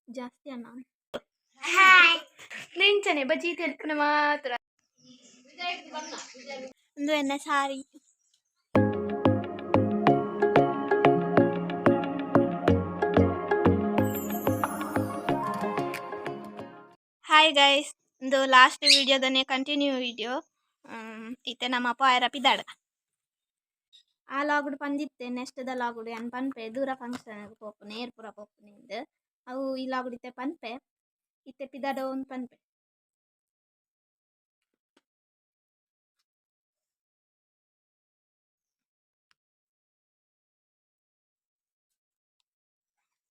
ಜಾಸ್ತಿ ಅನ್ನ ನಿಂಚನೆ ಬಜಿ ತೆಲ್ಪುನ ಮಾತ್ರ. ಒಂದು ಎನ್ನ ಸಾರಿ. ಹಾಯ್ ಗೈಸ್, ಒಂದು ಲಾಸ್ಟ್ ವಿಡಿಯೋದನ್ನೇ ಕಂಟಿನ್ಯೂ ವಿಡಿಯೋ. ಇತ್ತೆ ನಮ್ಮ ಪೋಯರ ಪಿದಾಡ. ಆ ಲಾಗುಡು ಪಂದಿತ್ತೆ, ನೆಕ್ಸ್ಟ್ ದ ಲಾಗುಡು ಯಾನ್ ಪನ್ಪೆ ದೂರ ಫಂಕ್ಷನ್ ಪೋಪುನೆ, ಏರ್ಪುರ ಪೋಪುನೆ ಇಂದ್. ಅವು ಈ ಲಾಗುಡು ಇತ್ತೆ ಪನ್ಪೆ, ಇತ್ತೆ ಪಿದಾಡ ಒಂದು ಪನ್ಪೆ.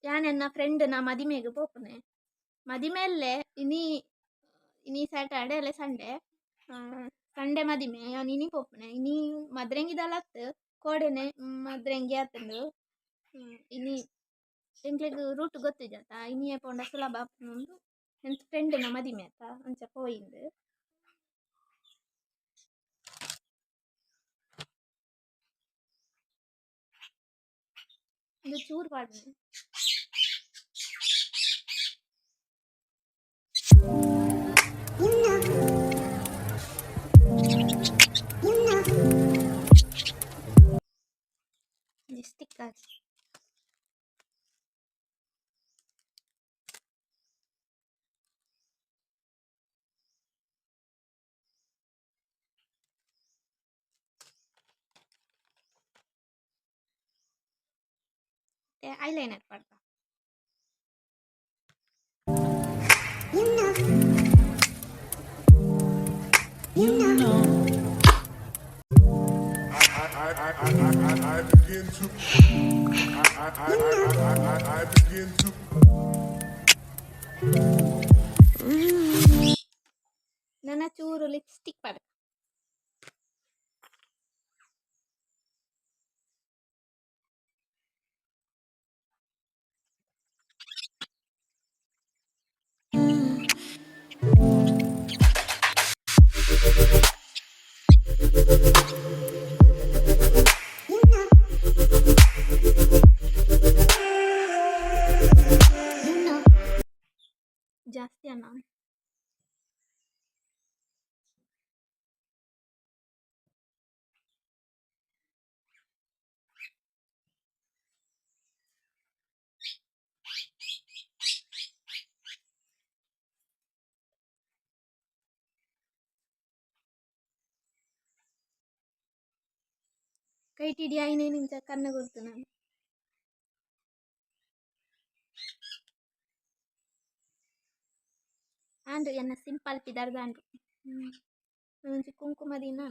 ಯಾನ್ ಎನ್ನ ಫ್ರೆಂಡ್ ನ ಮದಿಮೆಗ್ ಪೋಪುನೆ. ಮದಿಮೆ ಅಲ್ಲೇ ಇನಿ, ಇನಿ ಸ್ಯಾಟರ್ಡೆ ಅಲ್ಲ ಸಂಡೇ. ಸಂಡೆ ಮದಿಮೆ, ಯಾನ್ ಇನಿ ಪೋಪುನೆ. ಇನಿ ಮದ್ರೆಂಗಿದಲತ್ ಕೋಡೆನೆ ಮದ್ರೆಂಗಿ ಆತುಂಡು. ಇನಿ ಎಂಕ್ಲೆಗ್ ರೂಟ್ ಗೊತ್ತಿಜತ, ಇನಿಯೇ ಪೋಂಡ ಸುಲಭ ಆಪುಂಡು. ಎಂಕ್ ಫ್ರೆಂಡ್ ನ ಮದಿಮೆ ಅತ, ಅಂಚ ಪೋಯಿಂದು. ಇಂದು ಚೂರು ಪಾಡ್ನೆ. ಲಿಪ್ಸ್ಟಿಕ್ ಹಾಕಿ ಐಲೈನರ್ ಪಾಡ್ಕ. I begin to I begin to ನನ್ನ ಚೂರು ಲಿಪ್ಸ್ಟಿಕ್ ಪಾಡ್ಕ. ಜಾಸ್ತಿ ಅನ್ನ. ಕೈಟಿಡಿ ಐನೇನಿಂಚ ಕಣ್ಣು ಗುರ್ತು ನಾನು. ಆಂಡ್ ಎನ್ನ ಸಿಂಪಲ್ ಪಿದರ್ದಾಂಡ್. ಒಂಜಿ ಕುಂಕುಮ ದೀನ.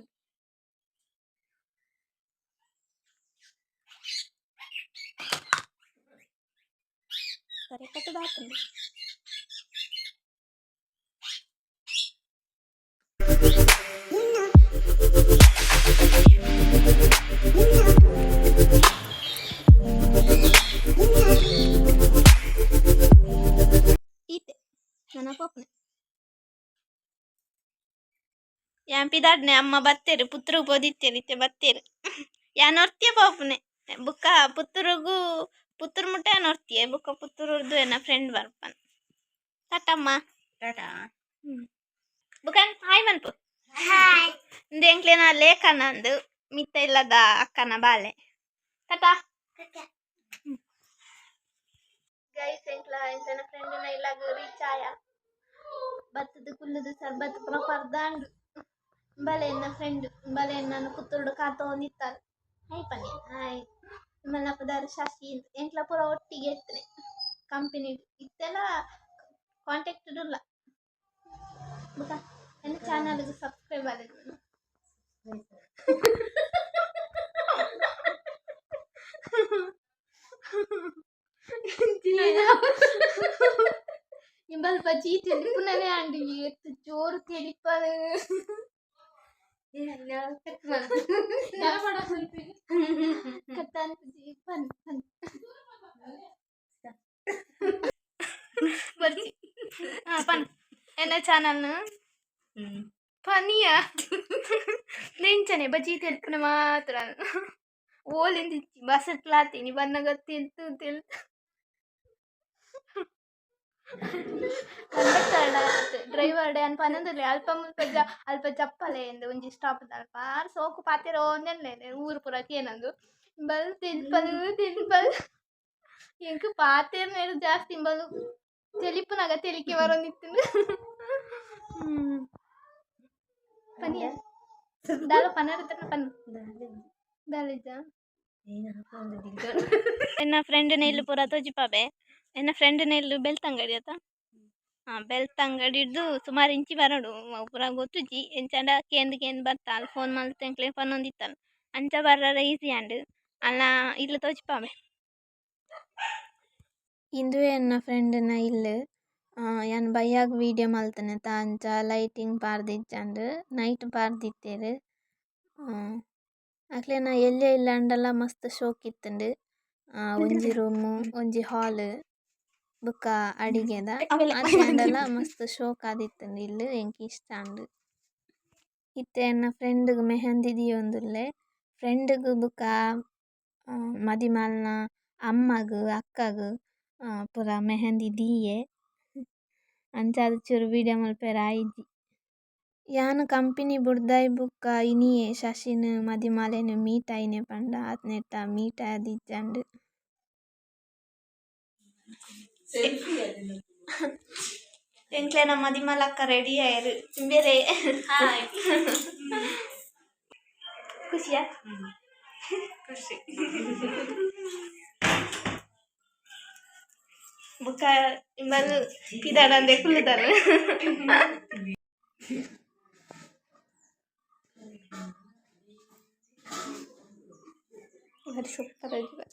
ಸರಿ ಕಟ್ಟುದಾತುಂಡು. ಈತೆ ನನ್ನ ಪೋಪುನೆ. ಯಾನ್ ಪಿದಾಡ್ನೆ, ಅಮ್ಮ ಬತ್ತೆರ್, ಪುತ್ತೂರುಗ್ ಪೋದಿತ್ತೆರ್, ಇತ್ತೆ ಬತ್ತೆರ್. ಯಾನ್ ಒರ್ತಿಯೆ ಪೋಪುನೆ ಬುಕ್ಕ ಪುತ್ತೂರುಗು. ಪುತ್ತೂರು ಮುಟ್ಟ ಯಾನ್ ಒರ್ತಿಯೆ, ಬುಕ್ಕ ಪುತ್ತೂರುರ್ದು ಎನ್ನ ಫ್ರೆಂಡ್ ಬರ್ಪನ್. ಟಾಟಮ್ಮ. ಟಾಟಾ. ಬುಕ್ಕ ಹಾಯ್ ಮನ್ಪು. ಇಂದು ಎಂಕ್ಲೆನ ಲೇಖನ ಅಂದು ಮಿತ್ತ ಇಲ್ಲದ ಅಕ್ಕನ ಬಾಲೆ. ಟಾಟಾ ಗೈಸ್. ಎಂಕ್ಲ ಎಂಕ್ಲೆನ ಫ್ರೆಂಡಿನ ಇಲ್ಲಗ್ ರೀಚ್ ಆಯ. ಬತ್ತದ ಕುಲ್ಲುದು ಸರ್ಬತ್ ಪೂರ ಪರ್ದಾಂಡು. ಬಲೆ ಎನ್ನ ಫ್ರೆಂಡ್, ಬಲೆ ಎನ್ನನು ಪುತ್ತೂರುಡು ಕಾತೊಂದಿತ್ತಾಲ್. ಹಾಯ್ ಪನ್ನೆ. ಹಾಯ್. ನಿಮ್ಮನ್ನ ಪುದರ್ ಶಶಿ. ಎಂಕ್ಲ ಪೂರ ಒಟ್ಟಿಗೆ ಇತ್ತನೆ ಕಂಪನಿ. ಇತ್ತೆಲ್ಲ ಕಾಂಟ್ಯಾಕ್ಟ್ ಉಲ್ಲ. ಬುಕ್ಕ ಎನ್ನ ಚಾನಲ್ಗೆ ಸಬ್ಸ್ಕ್ರೈಬ್ ಆದಿತ್ತು. ಇಂಬಲ್ ಬಜಿ ತೆಲಿಪುನನೇ ಅಂಡ್ ಏತ್ ಜೋರು ತೆಲಿಪದು. ಕತ್ತನ್ಪುಜಿ. ಪನ್ ಪನ್ ಬರ್ಚಿ. ಹಾ ಪನ್ ಎನ್ನ ಚಾನಲ್ ಪನಿಯ. ನಿಂಚನೆ ಬಜಿ ತೆಲ್ಪುನ ಮಾತ್ರ. ಓಲಿಂದಿಚ್ಚಿ ಬಸ್ಟ್ಲಾತೀನಿ ಬನ್ನಗ ತೆಲ್ತು ತೆಲ್ತು. ಕಂಡಕ್ಟರ್ಡ ಡ್ರೈವರ್ಡ ಯಾನ್ ಪನೊಂದುಲ್ಲೆ ಅಲ್ಪ ಮುಲ್ಪ ಜ ಅಲ್ಪ ಜಪ್ಪಲೆ ಇಂದ್ ಒಂಜಿ ಸ್ಟಾಪ್ ದ ಅಲ್ಪ ಆರ್ ಸೋಕು ಪಾತೆರೊಂದೆ ಊರು ಪೂರ ಕೇನೊಂದು ಇಂಬಲ್ ತಿನ್ಪಲ್ ತಿನ್ಪಲ್ ಎಂಕ್ ಪಾತೆರ್ನೆಡ್ ಜಾಸ್ತಿ ಇಂಬಲ್ ತೆಲಿಪುನಗ ತೆಲಿಕೆ ಬರೊಂದಿತ್ತುಂಡು. ಪನಿಯ ದಾಲ ಪನರ ಪನ್ ದಾಲಿಜ. ಎನ್ನ ಫ್ರೆಂಡ್ ಇಲ್ಲು ಪೂರ ತೋಜಿಪಾಬೆ. ಎನ್ನ ಫ್ರೆಂಡ್ ಇಲ್ಲು ಬೆಳ್ತಂಗಡಿ ಅತ್ತ. ಹಾಂ, ಬೆಳ್ತಂಗಡಿಡ್ದು ಸುಮಾರು ಇಂಚಿ ಬರೊಡು, ಅವು ಪೂರ ಗೊತ್ತುಜ್ಜಿ. ಎಂಚಾಂಡ ಕೇಂದ್ ಕೇಂದ್ ಬರ್ತಾಲ್, ಫೋನ್ ಮಲ್ತ್ ಎಂಕ್ಲೆ ಪನೊಂದಿತ್ತಲ್. ಅಂಚ ಬರ್ರೆ ಈಸಿ ಆಂಡ್. ಅಲ್ಲ ಇಲ್ಲು ತೋಜಿಪಾಬೆ. ಇಂದುವೆ ಎನ್ನ ಫ್ರೆಂಡ್ನ ಇಲ್ಲು. ಯಾನ್ ಬಯ್ಯಾಗ್ ವೀಡಿಯೋ ಮಲ್ತುನತ ಅಂಚ ಲೈಟಿಂಗ್ ಪಾರ್ದಿಜ್ಜಂಡ್, ನೈಟ್ ಪಾರ್ದಿತ್ತೆರ್. ಅಕ್ಲೆನ ಎಲ್ಯ ಇಲ್ಲ್ ಆಂಡಲ ಮಸ್ತ್ ಶೋಕು ಇತ್ತುಂಡು. ಒಂಜಿ ರೂಮು ಒಂಜಿ ಹಾಲ್ ಬೊಕ್ಕ ಅಡಿಗೆದ ಆತೆ ಆಂಡಲ ಮಸ್ತ್ ಶೋಕು ಆದಿತ್ತುಂಡು ಇಲ್ಲ್, ಎಂಕ್ ಇಷ್ಟ ಆಂಡ್. ಇತ್ತೆ ಎನ್ನ ಫ್ರೆಂಡ್ ಗ್ ಮೆಹಂದಿ ದೀವೊಂದುಲ್ಲೆ. ಫ್ರೆಂಡ್ ಗ್ ಬೊಕ ಮದಿಮಾಲ್ನ ಅಮ್ಮಗ್ ಅಕ್ಕಗ್ ಪೂರ ಮೆಹಂದಿ ದೀಯೆ. ಅಂಚಾದ್ ಚೂರು ವೀಡಿಯೊ ಮನ್ಪೆರೆ ಆಯಿಜಿ. ಯಾನ್ ಕಂಪೆನಿ ಬುಡ್ದಾಯಿ ಬೊಕ್ಕ ಇನಿಯೆ ಶಶಿನ ಮದಿಮಾಲೆನ್ ಮೀಟ್ ಆಯಿನೆ ಪಂಡ ಆತ್ನೇಟ ಮೀಟ್ ಆದಿಜ್ಜಂಡ್. ಎಂಕ್ಲೆನ ಮದಿಮಲಕ್ಕ ರೆಡಿ ಆಯೆರ್ ಬೇರೆ. ಖುಷಿಯಾ? ಖುಷಿ. ಬೊಕ್ಕ ಇಂಬಲ್ ಪಿದಾಡಂದೆ ಕುಲ್ಲುದರ್. ಬಾರಿ ಸೂಪರ್ ಆಗಿದೆ.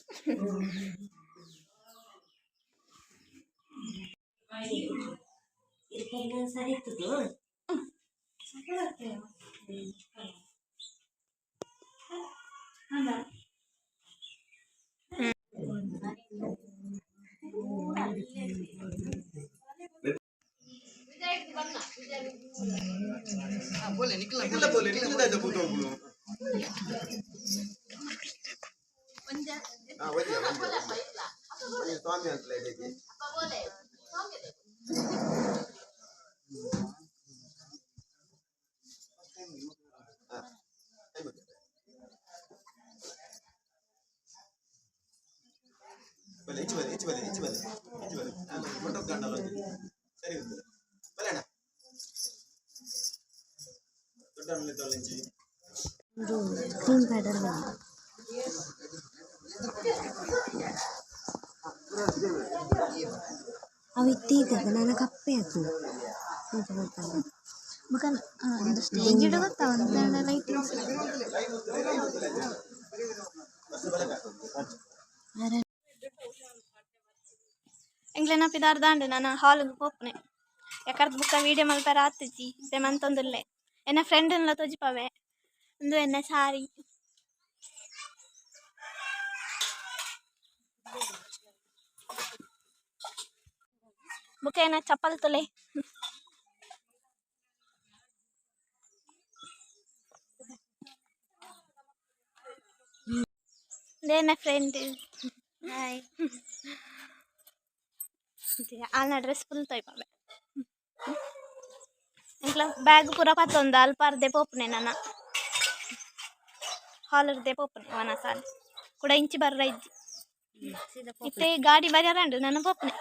ಅವು ಇತ್ತೆ ನನ್ನ ಕಪ್ಪೆ ಆತು. ಬೊಕ ಉಂದು ಸ್ಟೇಜ್ ಗೊತ್ತಾ ಲೈಟಿಂಗ್ಸ್. ಎಂಕ್ಲೆನ ಪಿದಾರ್ದಾಂಡ್, ನನ ಹಾಲ್ಗ್ ಪೋಪುನೆ. ಯಾಕರ್ದ್ ಬುಕ್ಕ ವೀಡಿಯೋ ಮಲ್ಪೆರೆ ಆತುಜಿ, ಇತ್ತೆ ಮಂತೊಂದುಲ್ಲೆ. ಎನ್ನ ಫ್ರೆಂಡ್ನ್ಲ ತೋಜಿಪಾವೆ. ಉಂದು ಎನ್ನ ಸಾರಿ. ಬೊಕ ಎನ್ನ ಚಪ್ಪಲ್ ತುಲೆ. ಉಂದು ಎನ್ನ ಫ್ರೆಂಡ್. ಹಾಯ್. ಆಲ್ನ ಡ್ರೆಸ್ ಫುಲ್ ತೋಯ್ಪಾವೆ. ಎಂಕ್ಲ ಬ್ಯಾಗ್ ಪೂರ ಪತ್ತೊಂದು ಅಲ್ಪ ಅರ್ದೆ ಪೋಪುನೆ. ನನ ಹಾಲ್ ಅರ್ದೆ ಪೋಪುನೆ ವನಸಾಲ್ ಕುಡ ಇಂಚಿ ಬರ್ರ ಇಜ್ಜಿ. ಇತ್ತೆ ಗಾಡಿ ಬರ್ಯಾರಂಡು, ನನ ಪೋಪುನೆ.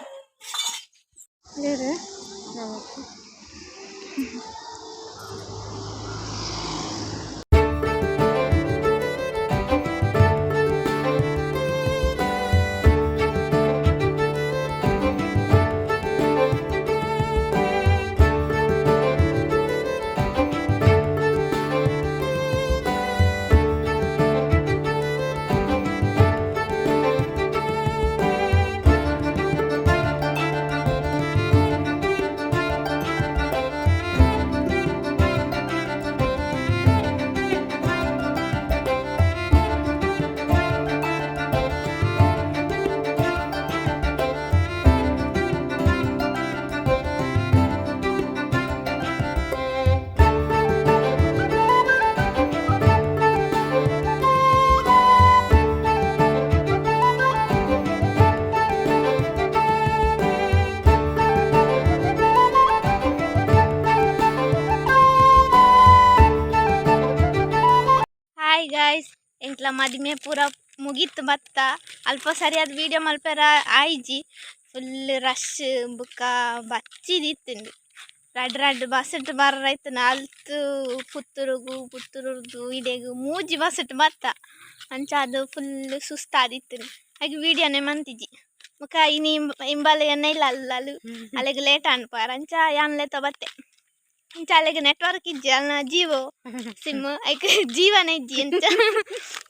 ಐಟ್ಲ ಮದಿಮೆ ಪೂರ ಮುಗಿತ್ ಬತ್ತ. ಅಲ್ಪ ಸರಿಯಾದ ವೀಡಿಯೋ ಮಲ್ಪೆರ ಆಯ್ಜಿ. ಫುಲ್ ರಶ್ ಬುಕ್ಕ ಬಚ್ಚಿದಿತ್ತುಂಡು. ರಡ್ಡ್ ರಡ್ಡ್ ಬಸ್ಟ್ ಬರ್ರೈತುಂಡು. ಅಲ್ತು ಪುತ್ತೂರುಗು, ಪುತ್ತೂರುರ್ದು ಇಡೆಗ್ ಮೂಜಿ ಬಸ್ಟ್ ಬತ್ತ. ಅಂಚಾದ್ ಫುಲ್ ಸುಸ್ತಾದಿತ್ತುಂಡು. ಐಕ್ ವೀಡಿಯೋನೆ ಮಂತಿಜಿ. ಬೊಕ ಇನಿ ಇಂಬಲ್ ಎನ್ನ ಇಲ್ಲ ಅಲ್ಲಲು ಅಲೆಗ್ ಲೇಟ್ ಆಂಡ್ ಪೋಯೆರ್. ಅಂಚ ಯಾನ್ ಲೆತ ಬತ್ತೆ. ಇಂಚ ಅಲೆಗ್ ನೆಟ್ವರ್ಕ್ ಇಜ್ಜಿ, ಅಲ್ನ ಜಿಯೋ ಸಿಮ್, ಐಕ್ ಜೀವನ ಇಜ್ಜಿ. ಎಂಚ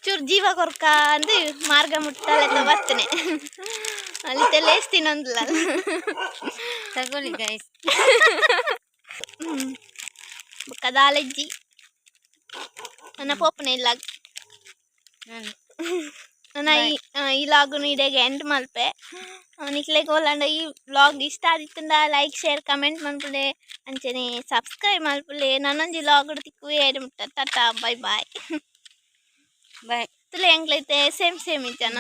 ಚೂರು ಜೀವ ಕೊರ್ಕ ಅಂದ್ ಮಾರ್ಗ ಮುಟ್ಟ ಲೆತ ಬತ್ತನೆ. ಅಲ್ಲಿ ಲೇಸ್ ತಿನ್ನೊಂದುಲ್ಲ. ತಗೊಳ್ಳಿ ಗೈಸ್. ಬೊಕ್ಕ ದಾಲ ಇಜ್ಜಿ, ನನ್ನ ಪೋಪುನ ಇಲ್ಲ. ನನ್ನ ಈ ಈ ಲಾಗುನು ಇಡೆಗ್ ಎಂಡ್ ಮಲ್ಪೆ. ನಿಕ್ಲೆಗ್ ಓಲಾಂಡ ಈ ವ್ಲಾಗ್ ಇಷ್ಟ ಆದಿತ್ತುಂಡ ಲೈಕ್, ಶೇರ್, ಕಮೆಂಟ್ ಮನ್ಪುಲೆ. ಅಂಚನೆ ಸಬ್ಸ್ಕ್ರೈಬ್ ಮಲ್ಪುಲೆ. ನನೊಂಜಿ ವ್ಲಾಗ್ ತಿಕ್ಕುವೆ ಮುಟ್ಟ ಟಾಟಾ, ಬೈ ಬಾಯ್. ಬಾಯ್. ತುಲೆ ಎಂಕ್ಲೈತೆ ಸೇಮ್ ಸೇಮ್ ಇಜ್ಜನ?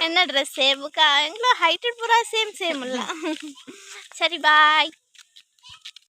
ಎನ್ನ ಡ್ರೆಸ್ ಬೊಕ ಎಂಕ್ಲ ಹೈಟ್ ಪೂರ ಸೇಮ್ ಸೇಮ್ ಉಲ್ಲ. ಸರಿ, ಬಾಯ್.